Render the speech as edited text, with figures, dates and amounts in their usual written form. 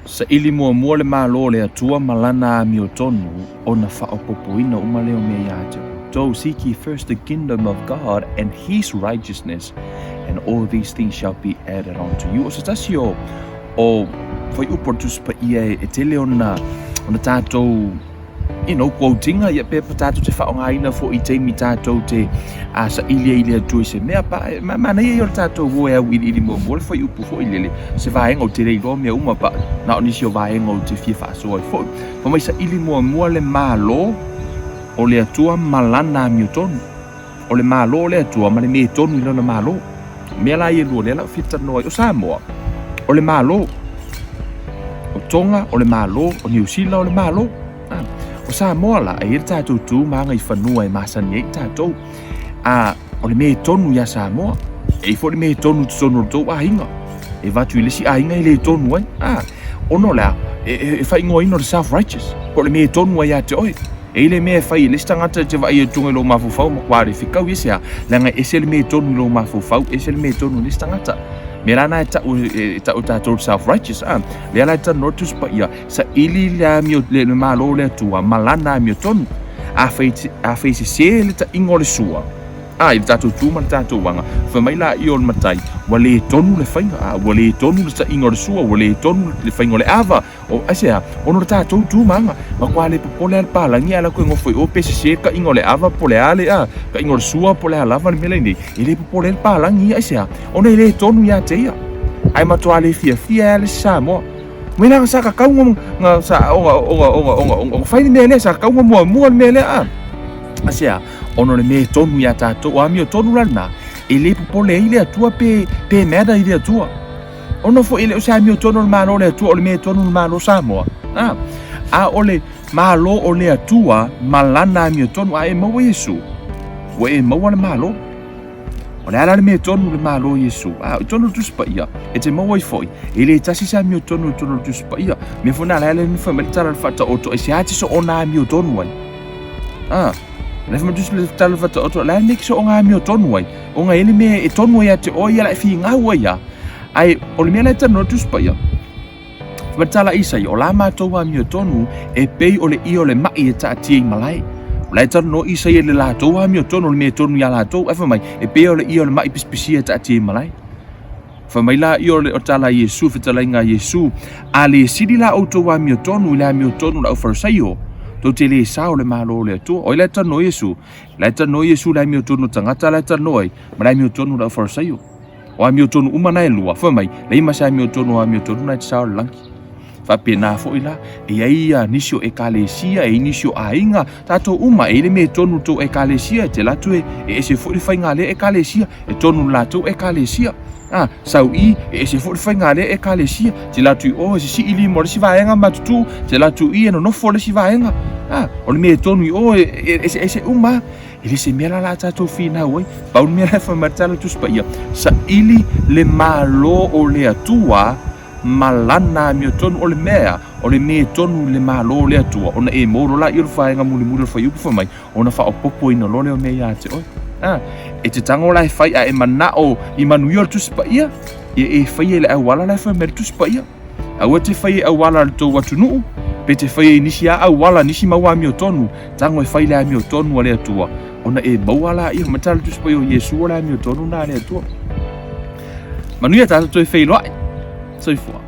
Saili muamua le Malo o le Atua ma Lana amiotonu ona faaopoopoina uma lea o mea ia te outou. Seek ye first the kingdom of God and His righteousness, and all these things shall be added unto you. O se tasi o o fuaiupu o le Tusi Paia e tele ona ona tatou you know, quotinga, ia pe tatou te faaaogaina foi i taimi tatou te a saili ai i le Atua i se mea pa e ma manaia ia o le tatou o e auiliili muamua le fuaiupu foi lele se vaega ou te le iloa mea uma pa na o nisi o vaega ou te fia faasoa ai foi. Fai mai saili muamua le Malo o le Atua ma lana amiotonu. O le Malo o le Atua ma le mea tonu i lona Malo. O mea la ia e lua lea la ou fia talanoa ai. O Samoa, o le Malo. O Tonga, o le Malo. O Niu Sila, o le Malo. Ah, o Samoa la, e i ai le tatou tu ma agaifanua e masani ai tatou. A, o le mea tonu iā Samoa. E i ai foi le mea tonu i totonu o le tou aiga. E avatu i le isi aiga e le tonu ai. Ah, ona o le a? E, e, e faaigoaina o le self-righteous. Po o le mea tonu ai ia te oe. E i ai le mea e fai e le isi tagata e te vaai atu i lou mafaufau ma kua le fekau i se a, leaga e ese le mea tonu i lou mafaufau, ese le mea tonu i le isi tagata. Mea la na e tau e tau tatou self righteous a. Lea la e talanoa le Tusi Paia, saili le amio le Malo o le Atua ma lana amiotonu. Afai afai sese le taʻiga o le sua, a i le tatou tu ma le tatou aga, fai mai laia o le matai, ua le tonu le faiga, a ua le tonu le taʻiga o le sua, ua le tonu le faiga o le ava. O aisea, ona o le tatou tu ma aga, matua le popole lava le palagi ae latou e nofo i o pe sese le taʻiga o le ava po o le a le a, taʻiga o le sua po o le a lava le mea la i nei, e le popole ai le palagi ia, aisea, ona e le tonu ia te ia. Ae matua le fiafia ai lava le isi Samoa. Mai la sa tatau ona sa ona ona ona ona ona fai le mea lea, sa tatau ona muamua le mea lea a. Aisea, ona o le mea e tonu ia tatou, o amiotonu la lena, e le popole ai le Atua pe pe matter i le Atua. Ona foi e le o se amiotonu o le Malo o le Atua, o le mea tonu o le Malo o Samoa. A, a o le Malo o le Atua ma lana amiotonu, a e maua Iesu, ua e maua le Malo. O le a la le mea tonu le Malo o Iesu? A, i totonu o le Tusi Paia, e te maua ai foi, e le tasi se amiotonu i totonu o le Tusi Paia. Mea foi na ala ai le fai mai le tala o le Faataoto, aisea te soona amiotonu ai? A, le fai mai le tala o le Faataoto, o le a le mea e te soona amiotonu ai? Ona e i ai le mea e tonu ai ia te oe ia la e finau ai ia. Ae o le mea la e talanoa le Tusi Paia, ma le tala Isaia, o la matou amiotonu e pei o le ie o le maʻi e taatia i malae. O la e talanoa Isaia i le latou amiotonu, o le mea tonu iā latou, ae fai mai, e pei o le ie o le maʻi pisipisia e taatia i malae. Fai mai la ia o le tala a Iesu, fetalaiga a Iesu, a le sili la outou amiotonu i le amiotonu o le aufalesaio, tou te le sao le Malo o le Atua. O ai la e talanoa Iesu? La e talanoa Iesu i le amiotonu o tagata la e talanoa ai, ma le amiotonu o le aufalesaio. O amiotonu uma na e lua, fai mai, leai ma se amiotonu o amiotonu na e te sao le lagi. Faapena foi la, e i ai ia nisi o ekalesia, e i ai nisi o aiga, tatou uma, e i ai le mea e tonu i le tou ekalesia, e te alu atu e ese foi le faiga a lea ekalesia, e tonu i le latou ekalesia. A, sau i, e ese foi le faiga a lea ekalesia, te alu atu i o e sisii lima o le isi vaega matutu, te alu atu i e nonofo le isi vaega. A, o le mea e tonu i o e eseese uma lava. E le se mea la la tatou finau ai. Pau le mea la e fai mai le tala Tusi Paia, saili le Malo o le Atua ma lana amiotonu. O le mea, o le mea tonu i le Malo o le Atua, ona e maua loa laia o le vaega mulimuli o le fuaiupu fai mai, ona faaopoopoina loa lea o mea ia te oe. A, e te tago la e fai a e manao i manuia o le Tusi Paia, ia e faia i le auala la e fai mai le Tusi Paia. Aua te fai e auala a le tou atunuu, pe te faia i nisi a auala, nisi mau amiotonu, tago e fai le amiotonu a le Atua, ona e maua laia. Ma tala Tusi Paia o Iesu o le amiotonu na a le Atua. Manuia tatou toe feiloai. Soifua.